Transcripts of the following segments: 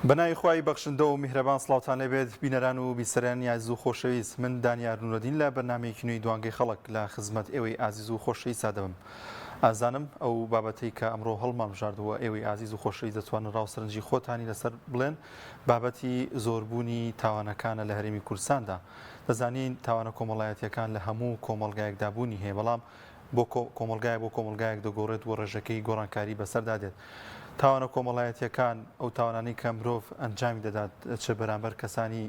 بەناوی خوای بەخشندە و میهرەبان سڵاوتان لێبێت بینەران و بیسەرانی ئازیز و خۆشەویست من دانیار نورەدین لە بەرنامەیەکی نوێی دوانگەی خەڵک لە خزمەت ئێوەی ئازیز و خۆشەویستا دەبم ئازانم ئەو بابەتەی کە ئەمڕۆ هەڵمان بژاردووە ئێوەی ئازیز و خۆشەویست دەتوانن ڕاو سەرنجی خۆتانی لەسەر بڵێن بابەتی زۆربوونی تاوانەکانە لە هەرێمی کوردستاندا دەزانین تاوانە کۆمەڵایەتیەکان لە هەموو کۆمەڵگایەکدا بوونی هەیە بەڵام بۆ کۆمەڵگایەک بۆ کۆمەڵگایەک دەگۆڕێت و ڕێژەکەی گۆڕانکاری بەسەردا دێت. تاوانە کۆمەڵایەتییەکان ئەو تاوانانەی کە مرۆڤ ئەنجامی دەدات چ بەرامبەر کەسانی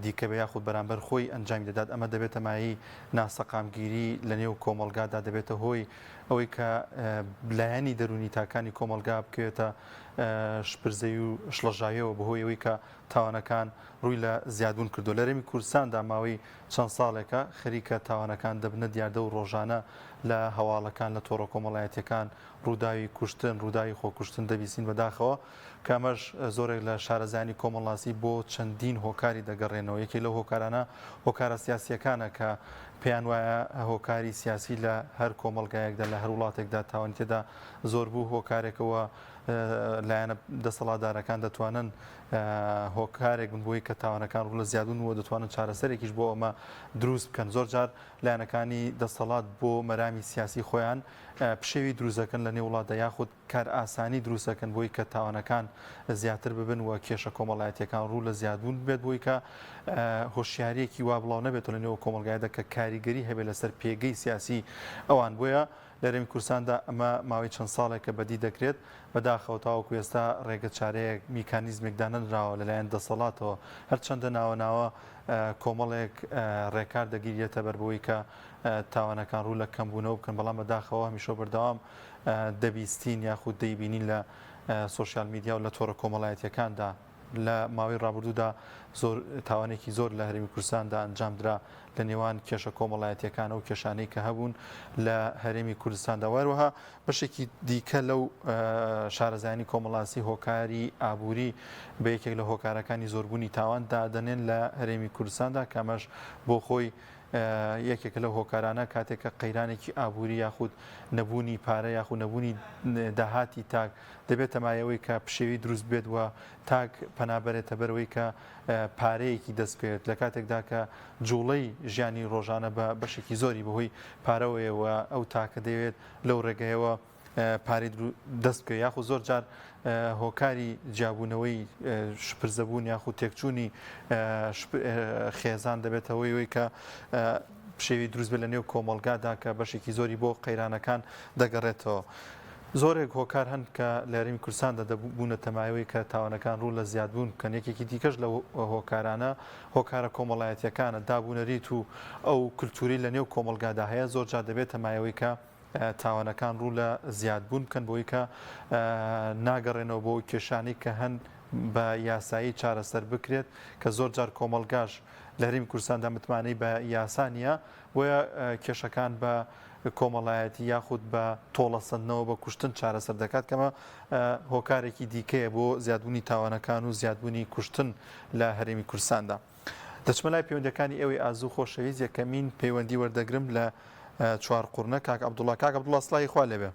دیکە بێ یاخود بەرامبەر خۆی ئەنجامی دەدات ئەمە دەبێتە مایەی ناسەقامگیری لە نێو کۆمەڵگادا دەبێتە هۆی ئەوەی کە لایەنی دەروونی تاکانی کۆمەڵگا بکەوێتە شپرزەی و شڵەژاویەوە بەهۆی ئەوەی کە تاوانەکان ڕووی لە زیادبوون کردووە. لە هەرێمی کوردستاندا ماوەی چەند ساڵێکە خەریکە تاوانەکان دەبنە دیاردە و ڕۆژانە لە هەواڵەکان لە تۆڕە کۆمەڵایەتیەکان ڕووداوی کوشتن، ڕووداوی خۆکوشتن دەبیستین بەداخەوە کە ئەمەش زۆرێک لە شارەزایانی کۆمەڵناسی بۆ چەندین هۆکاری دەگەڕێنەوە یەکێک لەو هۆکارانە هۆکارە سیاسیەکانە کە پێیان وایە هۆکاری سیاسی لە هەر کۆمەڵگایەکدا لە هەر وڵاتێکدا تاوانی تێدا زۆر بوو هۆکارێکەوە لایەنە دەسەڵاتدارەکان دەتوانن هۆکارێک بن بۆی کە تاوانەکان ڕوو لە زیادبوون و دەتوانن چارەسەرێکیش بۆ ئەمە دروست بکەن. زۆر جار لایەنەکانی دەسەڵات بۆ مەرامی سیاسی خۆیان پشێوی دروست دەکەن لە نێو وڵاتدا یاخود کارئاسانی دروست دەکەن بۆی کە تاوانەکان زیاتر ببن و کێشە کۆمەڵایەتیەکان ڕوو لە زیادبوون بێت بۆی کە هۆشیاریەکی وا بڵاو نەبێتەوە لە نێو کۆمەڵگایدا کە کاریگەری هەبێت لەسەر پێگەی سیاسی ئەوان بۆیە لە هەرێمی کوردستاندا ئەمە ماوەی چەند ساڵێکە بەدی دەکرێت، بەداخەوە تاوەکو ئێستا ڕێگەچارەیەک، میکانیزمێک دانەنراوە لەلایەن دەسەڵاتەوە، هەرچەندە ناوە ناوە کۆمەڵێک ڕێکار دەگیرێتە بەر بۆی کە تاوانەکان ڕوو لە کەمبوونەوە بکەن، بەڵام بەداخەوە هەمیشە بەردەوام دەبیستین یاخود دەیبینین لە سۆشیال میدیا و لە تۆڕە کۆمەڵایەتییەکاندا. لە ماوەی ڕابردوودا زۆر تاوانێکی زۆر لە هەرێمی کوردستاندا ئەنجامدرا لە نێوان کێشە کۆمەڵایەتیەکان و کێشانەی کە هەبوون لە هەرێمی کوردستاندا وەروەها بەشێکی دیکە لەو شارەزایانی کۆمەڵاسی هۆکاری ئابووری بە یەکێک لە هۆکارەکانی زۆربوونی تاوان دادەنێن لە هەرێمی کوردستاندا کە ئەمەش بۆ خۆی یەکێکە لەو هۆکارانە کاتێک کە قەیرانێکی ئابووری یاخود نەبوونی پارە یاخود نەبوونی داهاتی تاک دەبێتە مایەوەی کە پشێوی دروست بێت و تاک پەنا بەرێتە بەرەوەی کە پارەیەکی دەست بکەوێت لە کاتێکدا کە جوڵەی ژیانی ڕۆژانە بە بەشێکی زۆری بەهۆی پارەوەیە و ئەو تاکە دەیەوێت لەو ڕێگەیەوە پارەی دەست بکەوێت یاخود زۆر جار هۆکاری جیابوونەوەی شپرزەبوون یاخود تێکچوونی خێزان دەبێتە هۆی ئەوەی کە پشێوی دروست بێت لە نێو کۆمەڵگادا کە بەشێکی زۆری بۆ قەیرانەکان دەگەڕێتەوە. زۆرێک هۆکار هەن کە لە هەرێمی کوردستاندا دەبوونەتە مایەوەی کە تاوانەکان ڕوو لە زیادبوون بکەن، یەکێکی دیکەش لەو هۆکارانە هۆکارە کۆمەڵایەتییەکانە، دابونەریت و ئەو کلتوری لە نێو کۆمەڵگادا هەیە زۆرجار دەبێتە مایەوەی کە تاوانەکان ڕوو لە زیادبوون بکەن بۆی کە ناگەڕێنەوە بۆ کێشانەی کە هەن بە یاسایی چارەسەر بکرێت کە زۆر جار کۆمەڵگاش لە هەرێمی کوردستاندا متمانەی بە یاسا نییە بۆیە کێشەکان بە کۆمەڵایەتی یاخود بە تۆڵەسەندنەوە بە کوشتن چارەسەر دەکات کەمە هۆکارێکی دیکەیە بۆ زیادبوونی تاوانەکان و زیادبوونی کوشتن لە هەرێمی کوردستاندا. دەچمە لای پەیوەندەکانی ئێوەی ئازو خۆشەویست یەکەمین پەیوەندی وەردەگرم لە چوارقوڕنە کاک عەبدوڵا کاک عەبدوڵا سڵاوی خوا لێبێ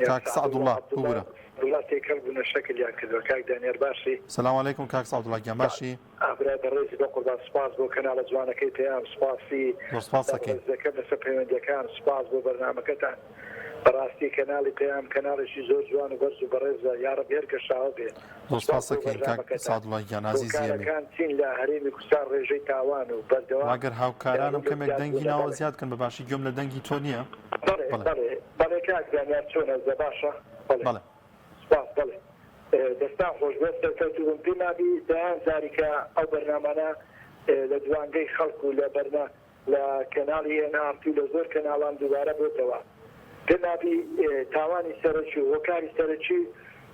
کاک سەعدوڵا ببورە وڵا تێکەڵ بوونە شەکلیان کردوە کاک دانیار باشی؟ سلام علیکم کاک سەعدوڵا گیان باشی؟ ئا برای بەڕێزی بەقوربان سوپاس بۆ کەناڵە جوانەکەی پەیام سوپاسی زۆر سوپاس ئەکەین. بەڕێز دەکەم لەسەر پەیوەندیەکان سوپاس بۆ بەرنامەکەتان بەڕاستی کەناڵی پەیام کەناڵێکی زۆر جوان و بەرز و بەڕێزە یاڕەبی هەر گەشاوە بێ زۆر سوپاس سوپاس بۆ ئەکەین کاک بەرنامەکەتان سەعدوڵا گیان ئازیزی ئێمەی. هۆکارەکان چین لە هەرێمی کوردستان ڕێژەی تاوان و بەردەوام ئەگەر هاوکارانم ڕوو لە کەمێک زیاد دەنگی بوونە ناوە بەڵێ. زیاد کەن بە باشی گوێم لە دەنگی تۆ نییە بەڵێ بەڵێ. بەڵێ بەڵێ کاک زانیار چۆنە زە باشە بەڵێ. بەڵێ. سوپاس بەڵێ دەستان خۆش بێت سەرکەوتوو بن پێم وابی دەیان جاری کە ئەو بەرنامانە لە دوانگەی خەڵک و لە بەرنا لە کەناڵی ئێن ئاڕ تی و لە زۆر کەناڵان دووبارە بۆتەوە پێم وابی تاوانی سەرەکی و هۆکاری سەرەکی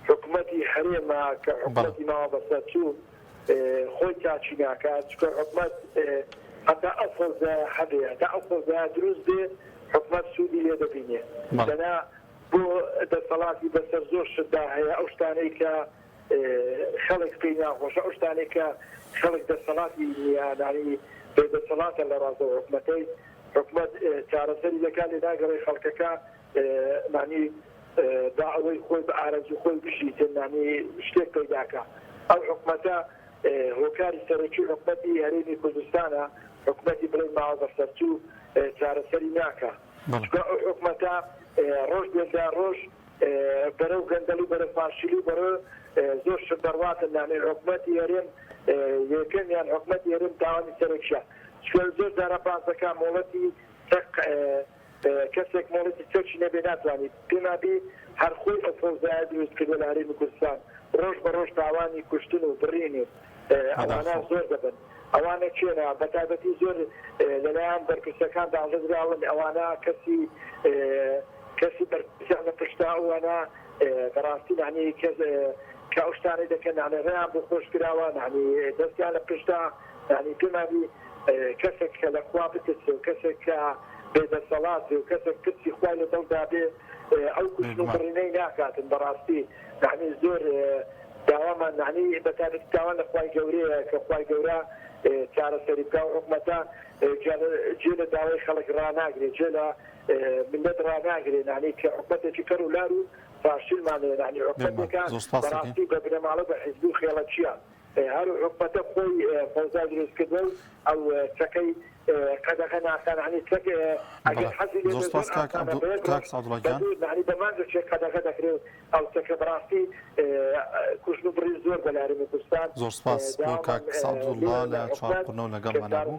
حکومەتی هەرێمە کە بەڵێ. حکومەتی ماوە بەسەرچوو خۆی چاکی ناکات چونکە حکومەت هەتا ئەو فەوزایە هەبێ هەتا ئەو فەوزایە دروست بێ حکومەت سوودی لێ دەبینێ بەڵێ. دەنا بۆ دەسەڵاتی بەسەر زۆر شتدا هەیە، ئەو شتانەی کە خەڵک پێی ناخۆشە، ئەو شتانەی کە خەڵک دەسەڵاتی نییە، یانی بێ دەسەڵاتە لە ڕاست ئەو حکومەتەی، حکومەت چارەسەری دەکات لێ ناگەڕێ خەڵکەکە یانی. با ئەوەی خۆی بە ئارەزوو خۆی بژیتن یانی شتێک پەیداکا ئەو حکومەتە هۆکاری سەرەکی حکومەتی هەرێمی کوردستانە حکومەتی بڵێی ماوە بەسەرچوو چارەسەری ناکا چونکە ئەو حکومەتە ڕۆژ بێ ڕۆژ بەرەو گەندەڵی بەرەو فاشیلی و بەرەو زۆر شت دەڕواتن یانی حکومەتی هەرێم یەکەمیان حکومەتی هەرێم تاوانی سەرەکیە چونکە زۆر جارە باس دەکا مۆڵەتی کەسێک مۆڵەتی چەکی نەبێ ناتوانی پێما بی هەر خۆی ئەو فەوزایە دروست کردوە لە هەرێمی کوردستان ڕۆژ بە ڕۆژ تاوانی کوشتن و بڕین و ئەوانە زۆر دەبن ئەوانە کێنە بە تایبەتی زۆر لەلایەن بەرپرسەکان داڵدە دراون ئەوانە کەسی کەسی بەرپرسیان لە پشتە ئەوانە بەڕاستی نانی کەس کە ئەو شتانەی دەکەن نانی ڕێیان بۆ خۆش کراوە نانی دەستیان لە پشتە یانی پێمابی کەسێک کە لە خوا بترسێ و کەسێک کە بێ دەسەڵات بێ و کەسێک ترسی خوای لە دڵدا بێ ئەو کوشتن و بڕینەی ناکاتن بەڕاستی یانی زۆر داوامان یانی بە تایبەتی داوا لە خوای گەورەیە کە خوای گەورە چارەسەری بکا و حکومەتە جێ لە داوای خەڵک ڕاناگرێ جێ لە ملت ڕاناگرێ یانی کە حکومەتێکی کەڕ و لار و فاشلمان هەیە یانی حکومەتێکە بەڕاستی بە بنەماڵە بە حیزبی و خێڵەکیە. هەر حکومەتە خۆی فەوزای دروست کردوە و ئەو چەکەی قەدەغە ناکا یەعنی چەک ئەگەر حەزی لێ بێ زۆر ئاسانە بە یەک ڕۆژ بە دوو یەعنی بە مانگێک قەدەغە دەکرێ ئەو چەکە بەڕاستی کوشتن و بڕی زۆر بە لە هەرێمی کوردستان زۆر سپاس بۆ کاک سەعدوڵڵا لە چوارقورنەوە لەگەڵمانە بوو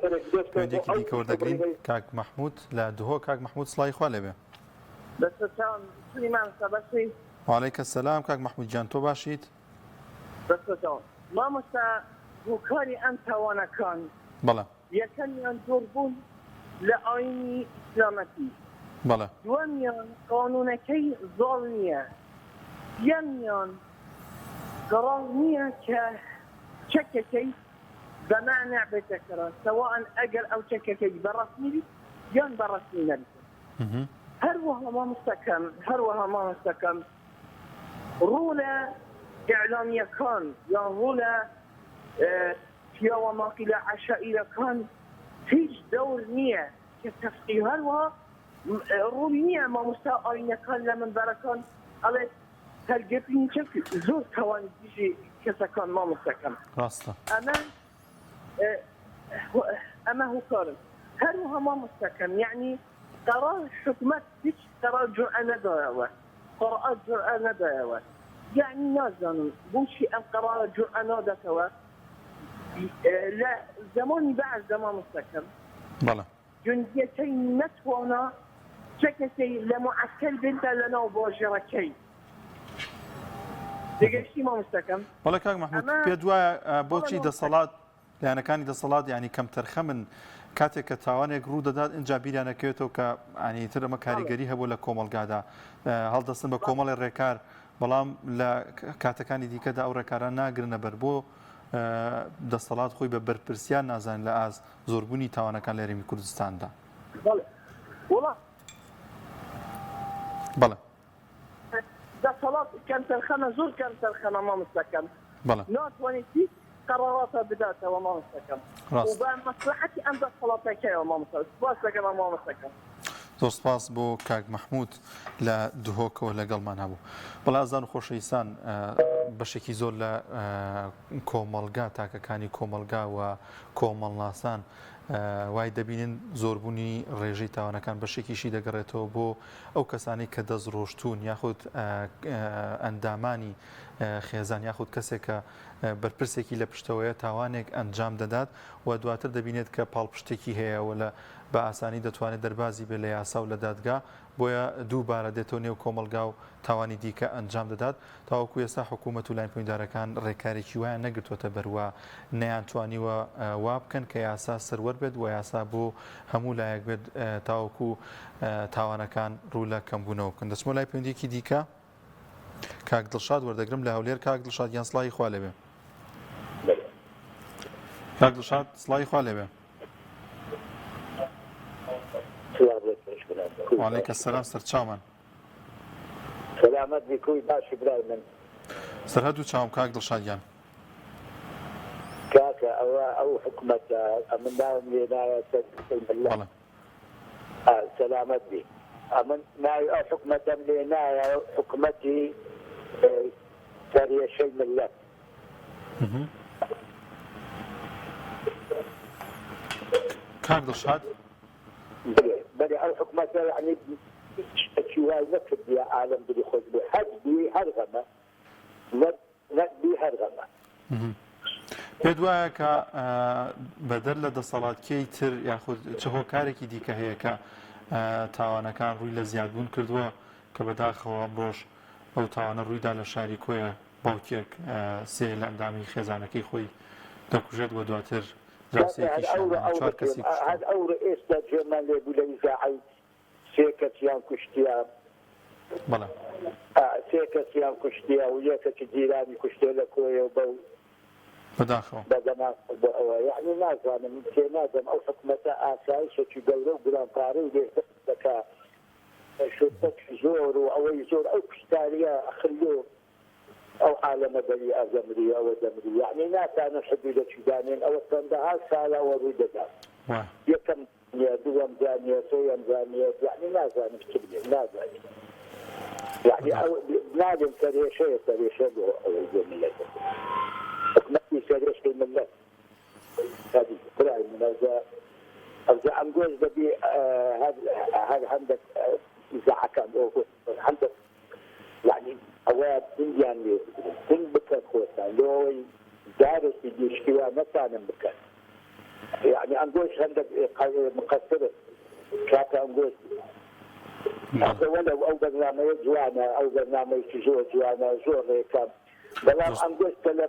پەیوەندیەکی دیکە وەردەگرین کاک مەحمود لە دهۆک کاک مەحمود سڵاوی خوا لێبێ. بەسەرچاوم چونی مامۆستا باشی؟ وعلیک السلام کاک مەحمود گیان تۆ باشیت؟ بەسەرچاوم مامۆستا هۆکاری ئەم تاوانەکان بەڵێ. یەکەمیان دووربوون لە ئاینی ئیسلامەتی. بەڵێ. دووەمیان قانوونەکەی زاڵ نییە. سیەمیان قەرار نییە کە چەکەکەی بە مەنع بێتە کەرا سەوائەن ئەگەر ئەو چەکەکەی بە ڕەسمی بیت یان بە ڕەسمی نەبیت. هەروەها مامۆستاکەم هەروەها مامۆستاکەم ڕوو لە ئیعلامییەکان یان ڕوو لە پیاوە ماقیلە عەشائیرەکان هیچ دەور نییە کە تەفقی هەروەها ڕووی نییە مامۆستا ئاینەکان لە منبەرەکان ئەڵێت هەلگرتنی چەک زۆر تاوانی دژی کەسەکان مامۆستاکەم ڕاستە ئەمە ئەمە هۆکارن هەروەها مامۆستاکەم یەعنی قەرار حکومەت هیچ قەرار جورئە نەدایەوە قەرار جورئە نەدایەوە یەعنی نازانم بۆچی ئەم قەرارە جورئە ناداتەوە لە زەمانی بەعس دا مامۆستاکەم بەڵێ. جوندیەکەی نەتوانا چەکەکەی لە معەسکەر بێنتە لە ناو باژێڕەکەی تێگەشتی مامۆستاکەم؟ بەڵێ کاک مەحمود پێت وایە بۆچی دەسەڵات لایەنەکانی دەسەڵات یانی کەمتەرخەمن کاتێک کە تاوانێک ڕوو دەدات ئینجا بیریان ئەکەوێتەوە کە یانی تر ئەمە کاریگەری هەبوو لە کۆمەڵگادا هەڵدەستن بە کۆمەڵی ڕێکار بەڵام لە کاتەکانی دیکەدا ئەو ڕێکاران ناگرنە بەر بۆ دەسەڵات خۆی بە بەرپرسیار نازانێت لە ئاست زۆربوونی تاوانەکان لە هەرێمی کوردستاندا. بەڵێ. دەسەڵات کەمتەرخەمە زۆر کەمتەرخەمە مامۆستاکەم بەڵێ. ناتوانێت هیچ قەراراتە بداتەوە مامۆستاکەم ڕاست. و بە مەسلەحەتی ئەم دەسەڵاتەکەیەوە مامۆستا سپاس دەکەم مامۆستاکەم. زۆر سپاس بۆ کاک مەحمود لە دهۆکەوە لەگەڵمان هەبوو. بەڵێ ئازیزان و خۆشەویستان بەشێکی زۆر لە کۆمەڵگا تاکەکانی کۆمەڵگا و کۆمەڵناسان وای دەبینن زۆربوونی ڕێژەی تاوانەکان بەشێکیشی دەگەڕێتەوە بۆ ئەو کەسانەی کە دەستڕۆشتوون یاخود ئەندامانی خێزان یاخود کەسێک کە بەرپرسێکی لە پشتەوەیە تاوانێک ئەنجام دەدات و دواتر دەبینێت کە پاڵپشتێکی هەیە و لە بە ئاسانی دەتوانێت دەربازی بێت لە یاسا و لە دادگا بۆیە دووبارە دێتەوە نێو کۆمەڵگا و تاوانی دیکە ئەنجام دەدات. تاوەکو ئێستا حکوومەت و لایەن پەیوەندیدارەکان ڕێکارێکی وایان نەگرتووەتە بەر و نەیانتوانیوە وا بکەن کە یاسا سەروەر بێت و یاسا بۆ هەموو لایەک بێت تاوەکو تاوانەکان ڕوو لە کەمبوونەوە بکەن. دەچمەوە لای پەیوەندییەکی دیکە کاک دڵشاد وەردەگرم لە هەولێر. کاک دڵشاد گیان سڵاوی خوا لێبێ. کاک دڵشاد سڵاوی خوا لێبێ. وعلیک السلام سەرچاومان. سەلامەت بی کوی باشی برای من. سەر هەردوو چاوم کاک دڵشاد گیان. کاکە ئەوە ئەو حکومەتە ئەمن ناوم لێ نایە سەر قسەی مەلا. بەڵێ. سەلامەت بی. ئەمن ناوی ئەو حکومەتەم لێ نایە حکومەتی سەرێشەی مللەت. کاک دڵشاد. بەلێ بەلێ ئەو حکومەتە یەعنی هیچ شتەکی وای نەکردیە عالەم دلی خۆش بێ هەر بی هەر غەمە نەک نەک بی هەر غەمە. پێت وایە کە بەدەر لە دەسەڵات کێی تر یاخود چ هۆکارێکی دیکە هەیە کە تاوانەکان ڕووی لە زیادبوون کردووە کە بەداخەوە ئەمڕۆش ئەو تاوانە ڕوویدا لە شاری کۆیە باوکێک سێ لە ئەندامی خێزانەکەی خۆی دەکوژێت و دواتر دراوسێیەکیشیان یانی چوار کەسی کوشتووە. هەر ئەوڕۆ ئێستا گوێمان لێ بوو لە ئیزاعەی سێ کەسیان کوشتیە. بەڵێ. سێ کەسیان کوشتیە و یەکەکی جیرانی کوشتیە لە کۆیە و بەو بەداخەوە. بە دەماغ بۆ ئەوە یەعنی نازانم تێناگەم ئەو حکومەتە ئاسایشێکی گەورە و گران پارەی لێ دەکا شورتەکی زۆر و ئەوەی زۆر ئەو کوشتاریە ئەخر لۆ ئەو عالەمە بەری ئەدەمری ئەوە دەمری یەعنی ناتانن حدودەکی دانێن ئەوە چەندەها سالە ئەوە ڕووی دەدا یەکەم نیە دووەم جار نیە سێیەم جار نیە یەعنی نازانم چ بلێم نازانم یەعنی ئەو نالێم سەرێشەیە سەرێشە بۆ ئەوەی بۆ مللەت حکومەتی سەرێشەی مللەت هەدی برای من ئەوجا ئەوجا ئەنگۆش دەبی هەر هەر هەندێک ئیزاعەکان هەندێک یەعنی ئەوە دنگیان لێ بگرن دنگ بکەن خۆتان لۆ ئەوەی جارێکی دی شتی وا نەتانن بکەن یەعنی ئەنگۆش هەندەک مقەسرن کاکە ئەنگۆش ئەخۆ وەلەو ئەو بەرنامەیە جوانە ئەو بەرنامەیەکی زۆر جوانە زۆر ڕێکە بەڵام ئەنگۆش کە لە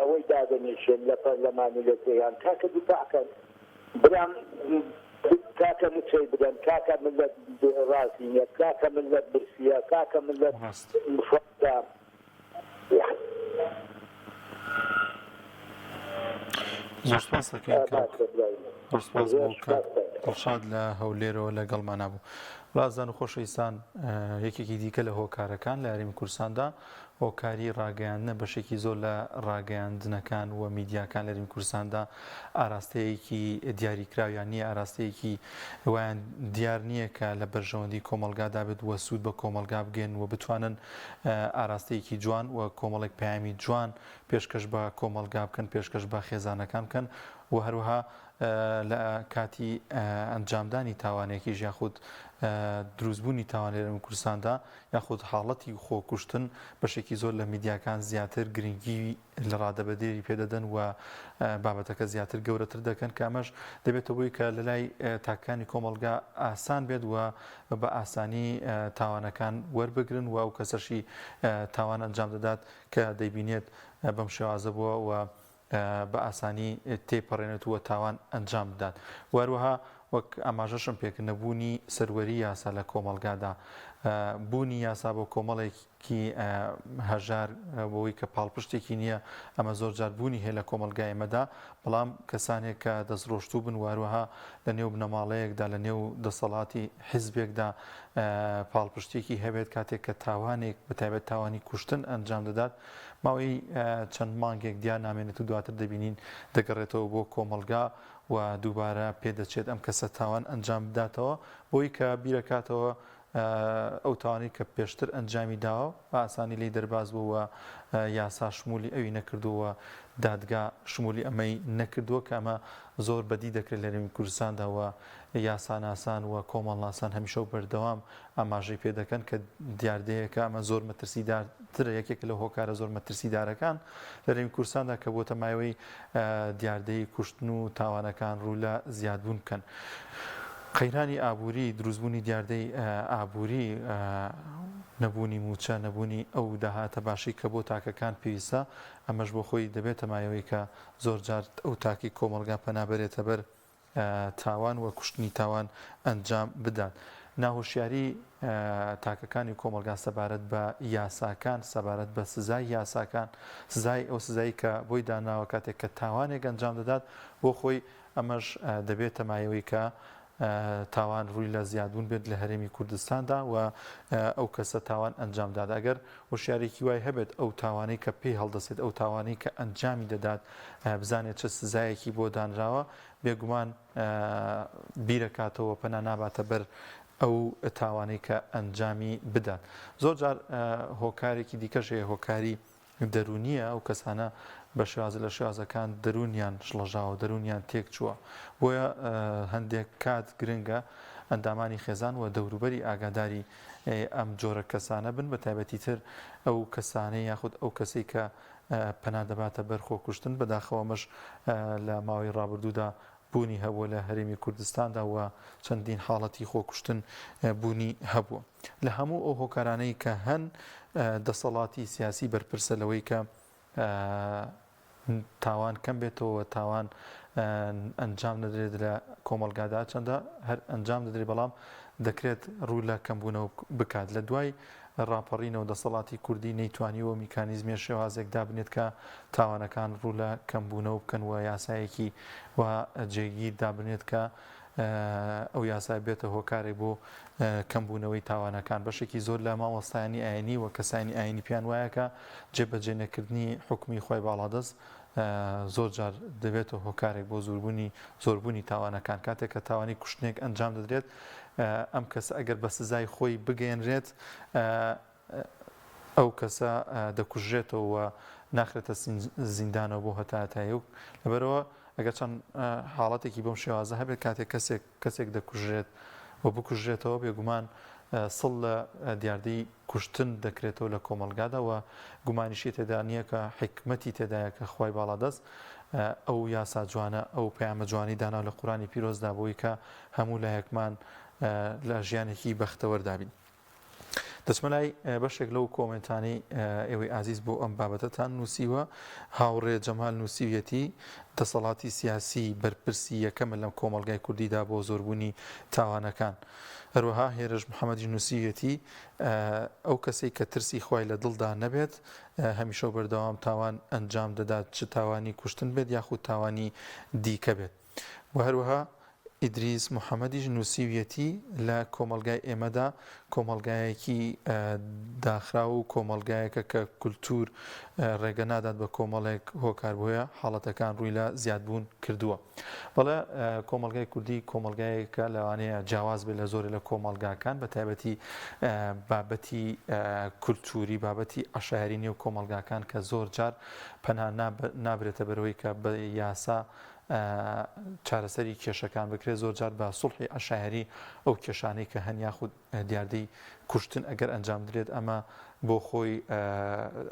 ئەوەی دادەنیشن لە پەرلەمان و لە جێیان کاکە دیفاع کەن برام کاکە موچەی بدەن کاکە ملت ڕازی نیە کاکە ملت برسیە کاکە ملت فەقرە. زۆر سپاس دەکەین کاک زۆر سپاس بۆ کاک دڵشاد لە هەولێرەوە لەگەڵمانا بوو. ڕازدان و خۆشەویستان یەکێکی دیکە لە هۆکارەکان لە هەرێمی کوردستاندا هۆکاری ڕاگەیاندنە، بەشێکی زۆر لە ڕاگەیاندنەکان و میدیاکان لە هەرێمی کوردستاندا ئاراستەیەکی دیاریکراویان نییە، ئاراستەیەکی وایان دیار نییە کە لە بەرژەوەندی کۆمەڵگادا بێت و سوود بە کۆمەڵگا بگەن و بتوانن ئاراستەیەکی جوان و کۆمەڵێک پەیامی جوان پێشکەش بە کۆمەڵگا بکەن، پێشکەش بە خێزانەکان بکەن و هەروەها لە کاتی ئەنجامدانی تاوانێکیش یاخود دروستبوونی تاوان لە هەرێمی کوردستاندا یاخود حاڵەتی خۆکوشتن بەشێکی زۆر لە میدیاکان زیاتر گرنگی لە ڕادەبەدێری پێدەدەن و بابەتەکە زیاتر گەورەتر دەکەن کە ئەمەش دەبێتە بۆی کە لە لای تاکانی کۆمەڵگا ئاسان بێت و بە ئاسانی تاوانەکان وەربگرن و ئەو کەسەشی تاوان ئەنجام دەدات کە دەیبینێت بەم شێوازە بووە و بە ئاسانی تێیپەڕێنێت و تاوان ئەنجام بدات و هەروەها وەک ئاماژەشم پێکرد نەبوونی سەروەری یاسا لە کۆمەڵگادا بوونی یاسا بۆ کۆمەڵێکی هەژار بۆی کە پاڵپشتێکی نییە ئەمە زۆر جار بوونی هەیە لە کۆمەڵگای ئێمەدا بەڵام کەسانێک کە دەستڕۆشتوو بن و هەروەها لە نێو بنەماڵەیەکدا لە نێو دەسەڵاتی حیزبێکدا پاڵپشتێکی هەبێت کاتێک کە تاوانێک بەتایبەت تاوانی کوشتن ئەنجام دەدات ماوەی چەند مانگێک دیار نامێنێت و دواتر دەبینین دەگەڕێتەوە بۆ کۆمەڵگا و دووبارە پێدەچێت ئەم کەسە تاوان ئەنجام بداتەوە بۆی کە بیرەکاتەوە ئەو تاوانەی کە پێشتر ئەنجامی داوە بە ئاسانی لێی دەرباز بوو و یاسا شمولی ئەوی نەکردووە دادگا شمولی ئەمەی نەکردووە کە ئەمە زۆر بەدی دەکرێت لە هەرێمی کوردستاندا و یاساناسان و کۆمەڵناسان هەمیشە و بەردەوام ئاماژەی پێ دەکەن کە دیاردەیەکە ئەمە زۆر مەترسیدارترە، یەکێکە لەو هۆکارە زۆر مەترسیدارەکان لە هەرێمی کوردستاندا کە بۆتە مایەوەی دیاردەی کوشتن و تاوانەکان ڕوو لە زیادبوون بکەن. قەیرانی ئابووری، دروستبوونی دیاردەی ئابووری، نەبوونی مووچە، نەبوونی ئەو داهاتە باشەی کە بۆ تاکەکان پێویستە، ئەمەش بۆ خۆی دەبێتە مایەوەی کە زۆرجار ئەو تاکی کۆمەڵگا پەنا بەرێتە بەر تاوان و کوشتنی تاوان ئەنجام بدات. ناهۆشیاری تاکەکانی کۆمەڵگا سەبارەت بە یاساکان، سەبارەت بە سزای یاساکان، سزای ئەو سزایی کە بۆی دانراوە کاتێک کە تاوانێک ئەنجام دەدات بۆ خۆی ئەمەش دەبێتە مایەوەی کە تاوان ڕووی لە زیادبوون بێت لە هەرێمی کوردستاندا و ئەو کەسە تاوان ئەنجام دات ئەگەر هۆشیارێکی وای هەبێت ئەو تاوانەی کە پێی هەڵدەسێت ئەو تاوانەی کە ئەنجامی دەدات بزانێت چ سزایەکی بۆ دانراوە بێگومان بیرەکاتەوە پەنا ناباتە بەر. ئەو تاوانەی کە ئەنجامی بدات. زۆر جار هۆکارێکی دیکەش هەیە هۆکاری دەروونییە، ئەو کەسانە بە شێوازە لە شێوازەکان دەروونیان شڵەژاوە، دەروونیان تێکچووە. بۆیە هەندێک کات گرنگە ئەندامانی خێزان و دەوروبەری ئاگاداری ئەم جۆرە کەسانە بن، بە تایبەتی تر ئەو کەسانەی یاخود ئەو کەسەی کە پەنا دەباتە بەر خۆکوشتن، بەداخەوە ئەمەش لە ماوەی ڕابردوودا بوونی هەبووە لە هەرێمی کوردستاندا و چەندین حاڵەتی خۆکوشتن بوونی هەبووە. لە هەموو ئەو هۆکارانەی کە هەن دەسەڵاتی سیاسی بەرپرسە لەوەی کە تاوان کەم بێتەوە و تاوان ئەنجام نەدرێت لە کۆمەڵگادا چەندە هەر ئەنجام دەدرێت بەڵام دەکرێت ڕوو لە کەمبوونەوە بکات لە دوای ڕاپەڕینەوە دەسەڵاتی کوردی نەیتوانیوە میکانیزمیە شێوازێک دابنێت کە تاوانەکان ڕوو لە کەمبوونەوە بکەن و یاسایەکی وا جێگیر دابنێت کە ئەو یاسایە بێتە هۆکارێک بۆ کەمبوونەوەی تاوانەکان. بەشێکی زۆر لە مامۆستایانی ئاینی و کەسانی ئاینی پێیان وایە کە جێبەجێ نەکردنی حوکمی خوای باڵادەست زۆر جار دەبێتە هۆکارێک بۆ زۆربوونی زۆربوونی تاوانەکان. کاتێک کە تاوانی کوشتنێک ئەنجام دەدرێت ئەم کەسە ئەگەر بە سزای خۆی بگەیەنرێت ئەو کەسە دەکوژرێتەوە و ناخرێتە زیندانەوە بۆ هەتاهەتایی و لەبەرئەوە ئەگەر چەند حاڵەتێکی بەم شێوازە هەبێت کاتێک کەسێک کەسێک دەکوژرێت و بکوژرێتەوە بێگومان سڵ لە دیاردەی کوشتن دەکرێتەوە لە کۆمەڵگادا و گومانیشی تێدا نییە کە حیکمەتی تێدایە کە خوای باڵادەست ئەو یاسا جوانە ئەو پەیامە جوانی داناو لە قورئانی پیرۆزدا بۆی کە هەموو لایەکمان لە ژیانێکی بەختەوەردا بین. دەچمە لای بەشێک لەو کۆمێنتانەی ئێوەی ئازیز بۆ ئەم بابەتەتان نووسیوە. هاوڕێ جەمال نووسیویەتی، دەسەڵاتی سیاسی بەرپرسی یەکەمە لەم کۆمەڵگای کوردیدا بۆ زۆربوونی تاوانەکان. هەروەها هێرش محەمەدیش نووسیویەتی، ئەو کەسەی کە ترسی خوای لە دڵدا نەبێت هەمیشە و بەردەوام تاوان ئەنجام دەدات چ تاوانی کوشتن بێت یاخود تاوانی دیکە بێت. و هەروەها ئیدریس محەمەدیش نووسیویەتی، لە کۆمەڵگای ئێمەدا کۆمەڵگایەکی داخراو و کۆمەڵگایەکە کە کولتوور ڕێگە نادات بە کۆمەڵێک هۆکار بۆیە حاڵەتەکان ڕووی لە زیادبوون کردووە. بەڵێ کۆمەڵگای کوردی کۆمەڵگایەکە لەوانەیە جیاواز بێت لە زۆرێ لە کۆمەڵگاکان بە تایبەتی بابەتی کولتووری بابەتی عەشایەری نێو کۆمەڵگاکان کە زۆر جار پەنا نابرێتە بەرەوەی کە بە یاسا چارەسەری کێشەکان بکرێت، زۆرجار بە سوڵحی عەشایەری ئەو کێشانەی کە هەن یاخود دیاردەی کوشتن ئەگەر ئەنجام درێت ئەمە بۆ خۆی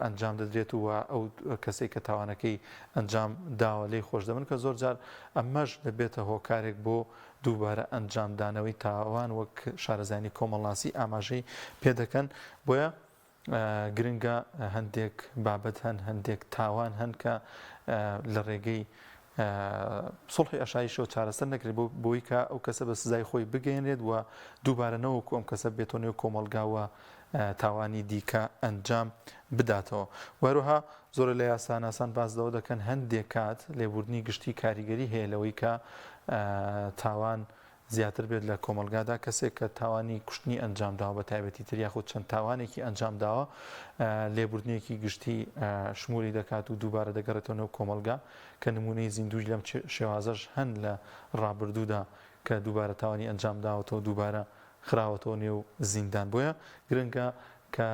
ئەنجام دەدرێت و ئەو کەسێک کە تاوانەکەی ئەنجام داوە لێی خۆش دەبن کە زۆرجار ئەمەش دەبێتە هۆکارێک بۆ دووبارە ئەنجامدانەوەی تاوان وەک شارەزایانی کۆمەڵناسی ئاماژەی پێدەکەن بۆیە گرنگە هەندێک بابەت هەن، هەندێک تاوان هەن کە لە ڕێگەی سوڵحی ئەشایشەوە چارەسەر نەکرێت بۆ بۆی کە ئەو کەسە بە سزای خۆی بگەیەنرێت و دووبارە نەوەکو ئەم کەسە بێتەوە نێو کۆمەڵگاوە تاوانی دیکە ئەنجام بداتەوە. وهروها زۆرە لە یاساناسان باس لەوە دەکەن هەندێک کات لێبوردنی گشتی کاریگەری هەیە لەوەی کە تاوان زیاتر بێت لە کۆمەڵگادا کەسێک کە تاوانی کوشتنی ئەنجام داوە بە تایبەتی تر یاخود چەند تاوانێکی ئەنجام داوە لێبوردنێکی گشتی شمولی دەکات و دووبارە دەگەڕێتەوە نێو کۆمەڵگا کە نمونەی زیندووش لەم شێوازەش هەن لە ڕابردوودا کە دووبارە تاوانی ئەنجام داوەتەوە دووبارە خراوەتەوە نێو زیندان بۆیە گرنگە کە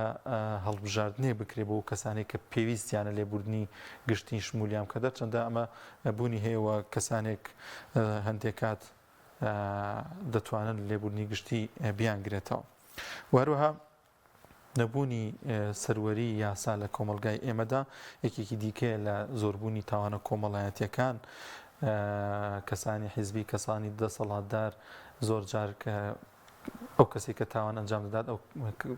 هەڵبژاردنێک بکرێت بۆ کەسانێک کە پێویستیانە لێبوردنی گشتی شمولیان بکات هەرچەندە ئەمە بوونی هەیە و کەسانێک هەندێک کات دەتوانن لێبوردنی گشتی بیانگرێتەوە و هەروەها نەبوونی سەروەری یاسا لە کۆمەڵگای ئێمەدا یەکێکی دیکەیە لە زۆربوونی تاوانە کۆمەڵایەتیەکان کەسانی حیزبی کەسانی دەسەڵاتدار زۆر جار کە ئەو کەسێک کە تاوان ئەنجام دەدات ئەو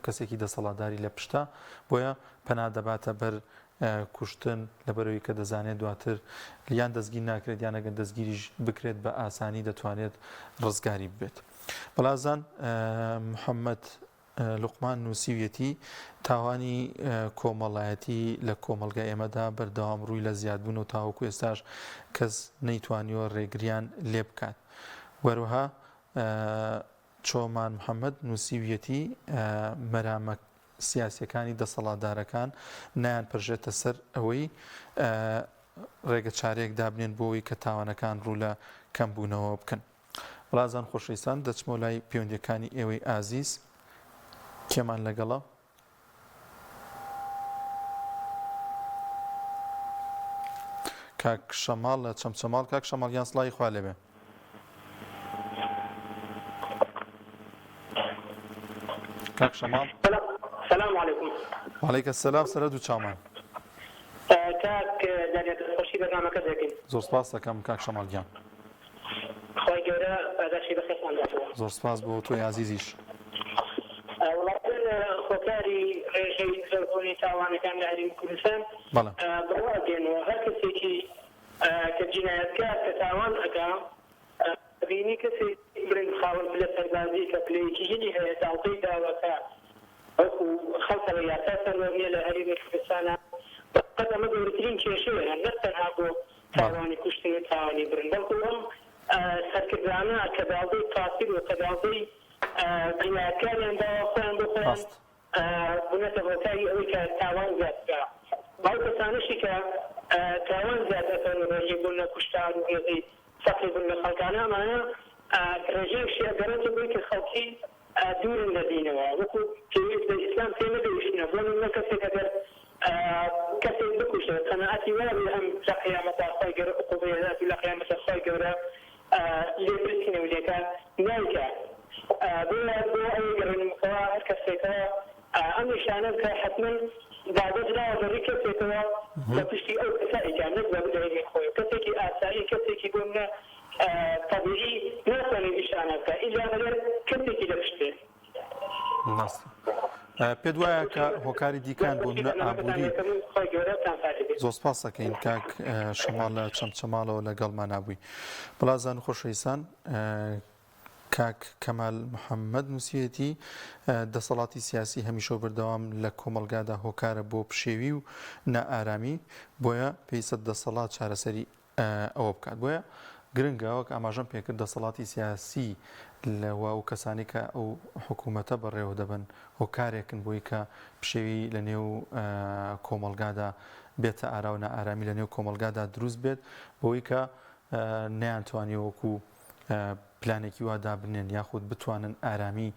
کەسێکی دەسەڵاتداری لە پشتە بۆیە پەنا دەباتە بەر کوشتن لەبەرئەوەی کە دەزانێت دواتر یان دەستگیر ناکرێت یان ئەگەر دەستگیریش بکرێت بە ئاسانی دەتوانێت ڕزگاری ببێت. بەڵازان محەممەد لوقمان نووسیویەتی، تاوانی کۆمەڵایەتی لە کۆمەڵگای ئێمەدا بەردەوام ڕووی لە زیادبوونە و تاوەکو ئێستاش کەس نەیتوانیوە ڕێگریان لێبکات. وەروەها چۆمان محەمەد نووسیویەتی، مەرامە سیاسییەکانی دەسەڵاتدارەکان نایانپەرژێتە سەر ئەوەی ڕێگەچارەیەک دابنێن بۆ ئەوەی کە تاوانەکان ڕوو لە کەمبوونەوە بکەن. بەڵازان خۆشەویستان دەچمەوە لای پەیوەندیەکانی ئێوەی ئازیز کێمان لەگەڵە؟ کاک شەماڵ لە چەمچەماڵ کاک شەماڵ گیان سڵاوی خوا لێبێ. کاک شەماڵ سلام علیکم. وعلیک السلام سەرە دوو چاومان. کاک دانیار دەستخۆشی بەرنامەکەت دەکەین. زۆر سپاس دەکەم کاک شەماڵ گیان. خوای گەورە پاداشتی بەخێرتان داتەوە. زۆر سپاس بۆ تۆی ئازیزیش. وەڵا من هۆکاری ڕێژەی زۆربوونی تاوانەکان لە هەرێمی کوردستان بەڵێ. بەوە ئەگەینەوە هەر کەسێکی کە جینایەتکار کە تاوان ئەکا ئەبینی کەسێک بڵێین خاوەن پلە سەربازی کە پلەیەکی هینی هەیە داڵدەی داوە کە وەکو خەڵک ئەڵێ یاسا سەروەر نیە لە هەرێمی کوردستانا بەقەد ئەمە گەورەترین کێشەیە نەک تەنها بۆ تاوانی کوشتن و تاوانی برن بەڵکو ئەم سەرکردانە کە داڵدەی قاتل و کە داڵدەی جینایەتکاریان داوە خۆیان بۆ خۆیان بونەتە هۆکاری ئەوەی کە تاوان زیاد بکا و ئەو کەسانەشی کە تاوان زیاد ئەکەن و ڕێژەی بون لە کوشتار و ڕێژەی فەقیر بون لە خەڵکانە ئەمانە ڕێژەیەکشی ئەگەڕێتەوە بۆی کە خەڵکی دوورن لە دینەوە وەکو پێویست لە ئیسلام تێ نەگەیشتنە بۆ نمونە کەسێک ئەگەر کەسێک بکوژێ قەناعەتی وابێ ئەم لە قیامەتا خوای گەورە عقوبەی ئەدات و لە قیامەتا خوای گەورە لێپرسینەوە لێکا نایکا بۆیە بۆ ئەوەی گەڕێنمکەوە هەر کەسێکەوە ئەم ئیشانە بکا حەتمەن داگە دراوە بە ڕی کەسێکەوە لە پشتی ئەو کەسە ئەیکا نەک بە لە خۆی کەسێکی ئاسایی کەسێکی بۆ منە تەبیعی ناتوانێ ئیشانە بکا ئیلا مەگەر کەسێکی لە پشت بێ. ڕاستە. پێت وایە کە هۆکاری دیکان بۆ نمونە ئابووری زۆر سپاس دەکەین کاک شەماڵ لە چەمچەماڵەوە لەگەڵمان نابووی بەڵازان خۆشەویستان کاک کەمال محەممەد نووسیەتی دەسەڵاتی سیاسی هەمیشە و بەردەوام لە کۆمەڵگادا هۆکارە بۆ پشێوی و نائارامی بۆیە پێویستە دەسەڵات چارەسەری ئەوە بکات بۆیە گرنگە وەک ئاماژەم پێکرد دەسەڵاتی سیاسی لە و ئەو کەسانی کە ئەو حکوومەتە بەڕێوە دەبن هۆکارێکن بۆی کە پشێوی لە نێو کۆمەڵگادا بێتە ئارا و نائارامی لە نێو کۆمەڵگادا دروست بێت بۆی کە نەیانتوانی وەکو پلانێکی وا دابنێن یاخود بتوانن ئارامی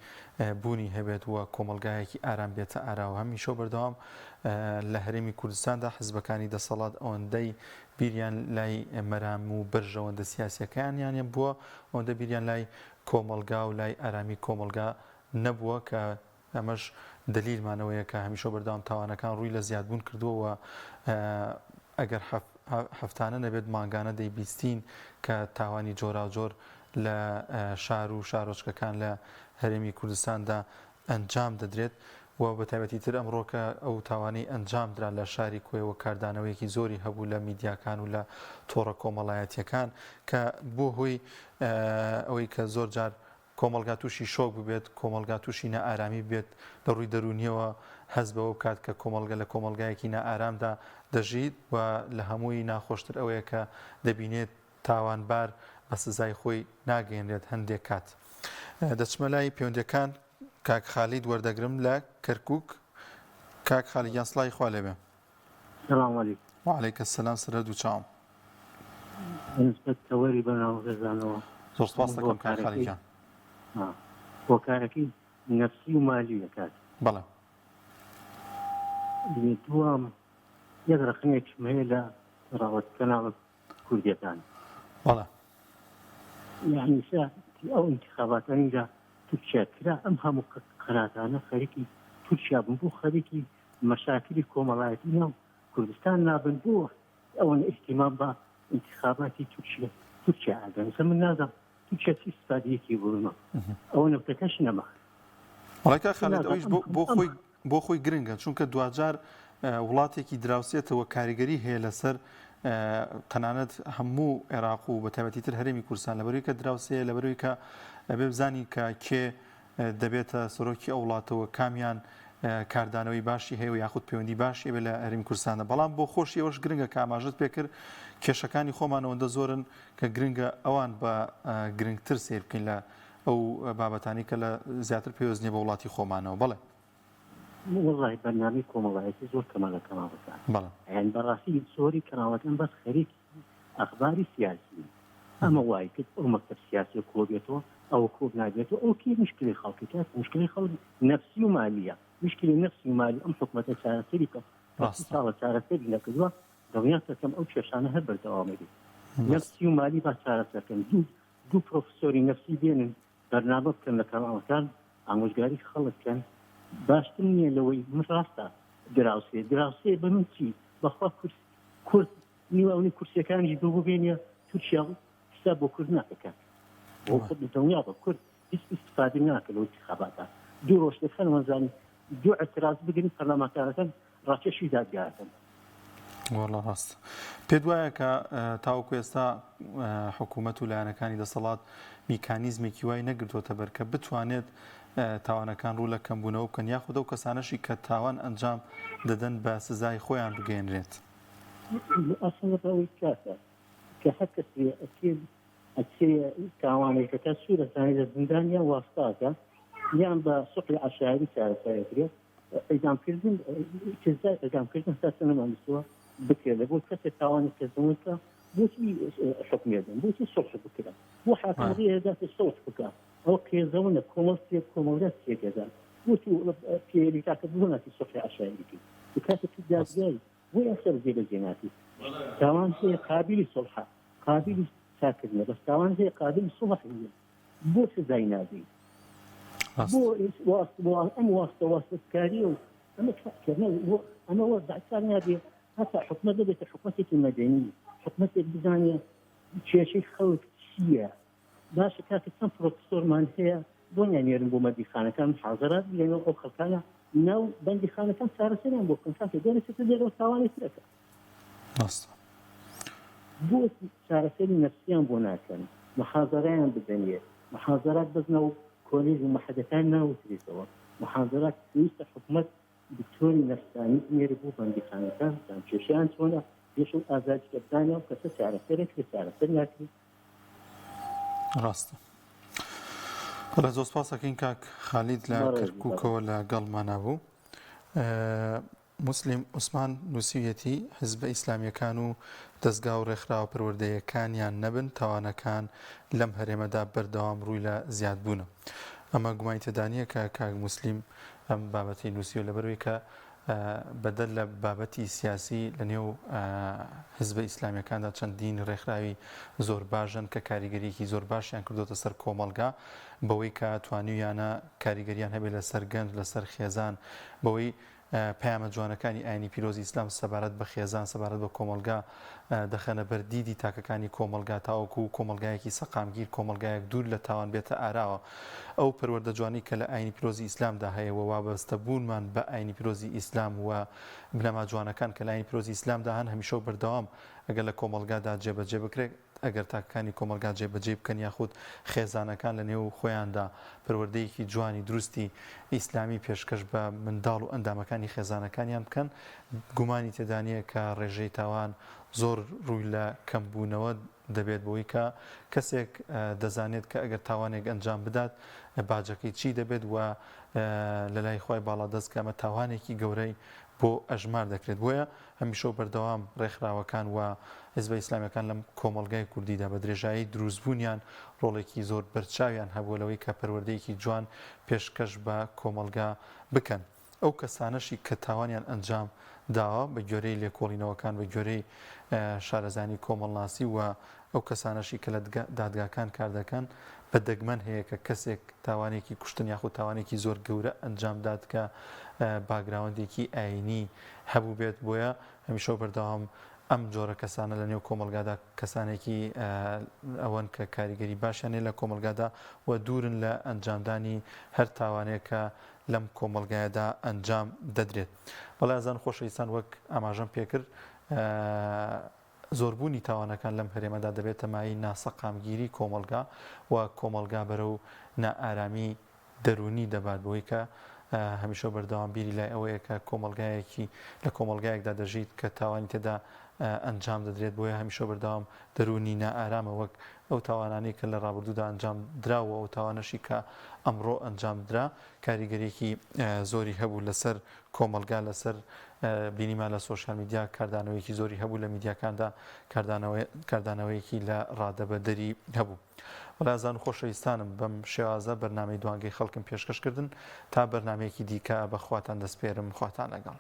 بوونی هەبێت و کۆمەڵگایەکی ئارام بێتە ئاراوە. هەمیشە و بەردەوام لە هەرێمی کوردستاندا حزبەکانی دەسەڵات ئەوەندەی بیریان لای مەرام و بەرژەوەندە سیاسیەکانیان بووە ئەوەندە بیریان لای کۆمەڵگا و لای ئارامی کۆمەڵگا نەبووە کە ئەمەش دەلیلمان ئەوەیە کە هەمیشە و بەردەوام تاوانەکان ڕووی لە زیادبوون کردووە و ئەگەر هەفتانە نەبێت مانگانە دەیبیستین کە تاوانی جۆراوجۆر لە شار و شارۆچکەکان لە هەرێمی کوردستاندا ئەنجام دەدرێت و بە تایبەتی تر ئەمڕۆ کە ئەو تاوانەی ئەنجام درا لە شاری کۆیەوە کاردانەوەیەکی زۆری هەبوو لە میدیاکان و لە تۆڕە کۆمەڵایەتیەکان کە بۆ هۆی ئەوەی کە زۆر جار کۆمەڵگا تووشی شۆک ببێت، کۆمەڵگا تووشی نائارامی ببێت، لە ڕووی دەروونییەوە هەست بەوە بکات کە کۆمەڵگە لە کۆمەڵگایەکی نائارامدا دەژیت و لە هەمووی ناخۆشتر ئەوەیە کە دەبینێت تاوانبار بە سزای خۆی ناگەیەنرێت هەندێک کات. دەچمە لای پەیوەندییەکان کاک خالید وەردەگرم لە کەرکووک. کاک خالید گیان سڵاوی خوا لێبێ. سلام علیکم. وعلیک السلام سەر هەردوو چاوم. بەنسبەت تەوەری بەناو ڕێزانەوە زۆر سپاس دەکەم کاک خالید گیان. هۆکارەکەی نەفسی و مالیە کاک. بەڵێ. دووەم یەک ڕەخنەیەکشم هەیە لە ڕاوەت کەناڵە کوردیەکان. بەڵێ. یانی سە ئەو ئینتخاباتانەی لە تورکیا کرا ئەم هەموو قەناتانە خەریکی تورکیا بوون بۆ خەریکی مەشاکلی کۆمەڵایەتی ناو کوردستان نابن بۆ ئەوەنە ئیهتیمام بە ئینتخاباتی تورکیا تورکیا ئەدەن ئێستا من نازانم تورکیا چی ئیستفادەیەکی بۆ ئێمە ئەوە نەوتەکەش نەما وەڵای کاک خالید ئەویش بۆ بۆ خۆی بۆ خۆی گرنگە چونکە دواجار وڵاتێکی دراوسێتەوە کاریگەری هەیە لەسەر تەنانەت هەموو عێراق و بە تایبەتی تر هەرێمی کوردستان لەبەروی کە دراوسێ لەبەروی کە ئەبێ بزانی کە کێ دەبێتە سەرۆکی ئەو وڵاتە و کامیان کاردانەوەی باشی هەیە و یاخود پەیوەندی باشی هەبێت لە هەرێمی کوردستاندا بەڵام بۆ خۆشی ئەوەش گرنگە کە ئاماژەت پێکرد کێشەکانی خۆمان ئەوەندە زۆرن کە گرنگە ئەوان بە گرنگتر سەیر بکەین لە ئەو بابەتانی کە لە زیاتر پەیوەست نییە بە وڵاتی خۆمانەوە بەڵێ. وەڵڵاهی بەرنامەی کۆمەڵایەتی زۆر کەمە لە کەناڵەکان بەڵێ. یانی بەڕاستی زۆری کەناڵەکان بەس خەریکی ئەخباری سیاسین. ئەمە وای کرد ئەو مەکتەب سیاسیە کۆ بێتەوە ئەوە کۆ نابێتەوە ئەو کێ مشکلی خەڵکی کاک مشکلی خەڵک نەفسی و مالیە مشکلی نەفسی و مالی ئەم حکومەتە چارەسەری کە ڕاستە. ساڵە چارەسەری نەکردووە دڵنیات دەکەم ئەو کێشانە هەر بەردەوام ئەبێت نەفسی و مالی با چارەسەرکەن دوو دوو پرۆفسۆری نەفسی بێنن بەرنامە بکەن لە کەناڵەکان ئامۆژگاری خەڵک کەن باشتر نییە لەوەی من ڕاستە دراوسێ دراوسێ بە من چی بەخوا کورد کورد نیوەونی کورسیەکانیش بۆ ببێنە تورکیا و حساب بۆ کورد ناکە کاک بۆ خۆت دڵنیا بە کورد هیچ ئیستفادە ناکە لەو انتخاباتە دوو ڕۆژ دەکەن وەزانی دوو اعتراض بگرن پەرلەمانتارەکان ڕاکێشی دادگاکەن. وەڵا ڕاست پێت وایە کە تاوەکو ئێستا حکوومەت و لایەنەکانی دەسەڵات میکانیزمێکی وای نەگرتووەتە بەر کە بتوانێت تاوانەکان ڕوو لە کەمبوونەوە بکەن یاخود ئەو کەسانەشی کە تاوان ئەنجام دەدەن بە سزای خۆیان بگەیەنرێت؟ ئەسڵ ئەوەی کاکە کە هەر کەسێ ئەچێ ئەچێ تاوانێک دەکات سوور ئەزانێ لە زیندان یان واسطە ئەکا یان بە سوحی عەشایری چارەسەر ئەکرێ ئیدام کردن سزای ئیدام کردن هەتا چەند نەمانویستووە بکرێت لە بۆ کەسێک تاوانی قێزەون بکە بۆچی حکومێ دەن بۆچی سوڵح بکرا بۆ حاکم ڕێ داتێ سوڵح بکە ئەو قێزەونە کۆمەڵ تێک کۆمەڵگا تێکەدا بۆچی پێری کاکە بۆ ناچی سوڵحی عەشایری بکەی کاتێک تو دادگای بۆ یاسا جێبەجێ ناکەی تاوان هەیە قابلی سوڵحە قابلی چاکردنە بەس تاوان هەیە قابلی سوڵح نییە بۆ سزای نادەی بۆ ئەم واستە واستەکاریە و ئەمە ئەمە وەزعکار نابێ هەتا حکومەت دەبێتە حکومەتێکی مەدەنی حکومەتێک بزانێ کێشەی خەڵک چییە باشە کاکە چەند پرۆفسۆرمان هەیە بۆ نانێرن بۆ مەدیخانەکان حازرات لەنێو ئەو خەڵکانە ناو بەندیخانەکان چارەسەریان بۆ بکەن کاکە دەرەچێتە دەرەوە تاوانی ترەکە ڕاستە. بۆ چارەسەری نەفسیان بۆ ناکەن محازەرەیان بدەنێ محازەرات بەس ناو کۆلێژ و مەحەدەکان ناوترێتەوە محازەرات پێویستە حکومەت دکتۆری نەفسانی بنێرێ بۆ بەندیخانەکان بزان کێشەیان چۆنە پێش ئەو ئازادی کە بزانێ ئەو کەسە چارەسەرەکرێ چارەسەر ناکرێ. ڕاستە. بەڵێ زۆر سپاس ئەکەین کاک خالید لە کەرکووکەوە لە گەڵمانا بوو. موسلیم عوسمان نووسیویەتی، حیزبە ئیسلامییەکان و دەزگا و رێکخراوە پەروەردەییەکانیان نەبن، تاوانەکان لەم هەرێمەدا بەردەوام رووی لە زیادبوونە. ئەمە گومانی تێدا نییە کە کاک موسلیم ئەم بابەتەی نووسیوە، لەبەرئەوەی کە بەدەر لە بابەتی سیاسی لە نێو حیزبە ئیسلامییەکاندا چەندین رێکخراوی زۆر باش هەن کە کاریگەرییەکی زۆر باشیان کردۆتە سەر کۆمەڵگا بەوەی کە توانیویانە کاریگەرییان هەبێت لەسەر گەنج، لەسەر خێزان، بەوەی پەیامە جوانەکانی ئاینی پیرۆزی ئیسلام سەبارەت بە خێزان، سەبارەت بە کۆمەڵگا دەخەنە بەر دیدی تاکەکانی کۆمەڵگا تاوەکو کۆمەڵگایەکی سەقامگیر، کۆمەڵگایەک دوور لە تاوان بێتە ئاراوە. ئەو پەروەردە جوانەی کە لە ئاینی پیرۆزی ئیسلامدا هەیە و وابەستەبوونمان بە ئاینی پیرۆزی ئیسلام و بنەما جوانەکان کە لە ئاینی پیرۆزی ئیسلامدا هەن هەمیشە و بەردەوام ئەگەر لە کۆمەڵگادا جێبەجێ بکرێت ئەگەر تاکەکانی کۆمەڵگا جێبەجێی بکەن یاخود خێزانەکان لە نێو خۆیاندا پەروەردەیەکی جوانی دروستی ئیسلامی پێشکەش بە منداڵ و ئەندامەکانی خێزانەکانیان بکەن گومانی تێدا نییە کە ڕێژەی تاوان زۆر ڕووی لە کەمبوونەوە دەبێت بەوەی کە کەسێک دەزانێت کە ئەگەر تاوانێک ئەنجام بدات باجەکەی چی دەبێت و لەلای خوای باڵادەست کە ئەمە تاوانێکی گەورەی بۆ ئەژمار دەکرێت بۆیە هەمیشە و بەردەوام ڕێکخراوەکان و حیزبە ئیسلامیەکان لەم کۆمەڵگای کوردیدا بە درێژایی دروستبوونیان ڕۆڵێکی زۆر بەرچاویان هەبووە لەوەی کە پەروەردەیەکی جوان پێشکەش بە کۆمەڵگا بکەن. ئەو کەسانەشی کە تاوانیان ئەنجام داوە بە گوێرەی لێکۆڵینەوەکان بە گوێرەی شارەزانی کۆمەڵناسی و ئەو کەسانەشی کە لە دادگاکان کار دەکەن بە دەگمەن هەیە کە کەسێک تاوانێکی کوشتن یاخود تاوانێکی زۆر گەورە ئەنجام دات کە باکگراوەندێکی ئایینی هەبووبێت بۆیە هەمیشە و بەردەوام ئەم جۆرە کەسانە لە نێو کۆمەڵگادا کەسانێکی ئەوەن کە کاریگەری باشیان هەیە لە کۆمەڵگادا و دوورن لە ئەنجامدانی هەر تاوانێک کە لەم کۆمەڵگایەدا ئەنجام دەدرێت. بەڵێ ئازیزان خۆشەویستان وەک ئاماژەم پێکرد زۆربوونی تاوانەکان لەم هەرێمەدا دەبێتە مایەی ناسەقامگیری کۆمەڵگا و کۆمەڵگا بەرەو نائارامی دەروونی دەبات بەوەی کە هەمیشە و بەردەوام بیری لای ئەوەیە کە کۆمەڵگایەکی لە کۆمەڵگایەکدا دەژیت کە تاوانی تێدا. ئەنجام دەدرێت، بۆیە هەمیشە بەردەوام دەروونی نائارامە وەک ئەو تاوانانەی کە لە ڕابردوودا ئەنجام درا و ئەو تاوانەشی کە ئەمڕۆ ئەنجام درا کاریگەریەکی زۆری هەبوو لەسەر کۆمەڵگا لەسەر بینیمان لە سۆشیال میدیا کاردانەوەیەکی زۆری هەبوو لە میدیاکاندا کاردانەوەیەکی لە ڕادەبەدەری هەبوو. بەڕێزان و خۆشەویستانم بەم شێوازە بەرنامەی دوانگەی خەڵکم پێشکەش کردن تا بەرنامەیەکی دیکە بە خواتان دەسپێرم خواتان لەگەڵ.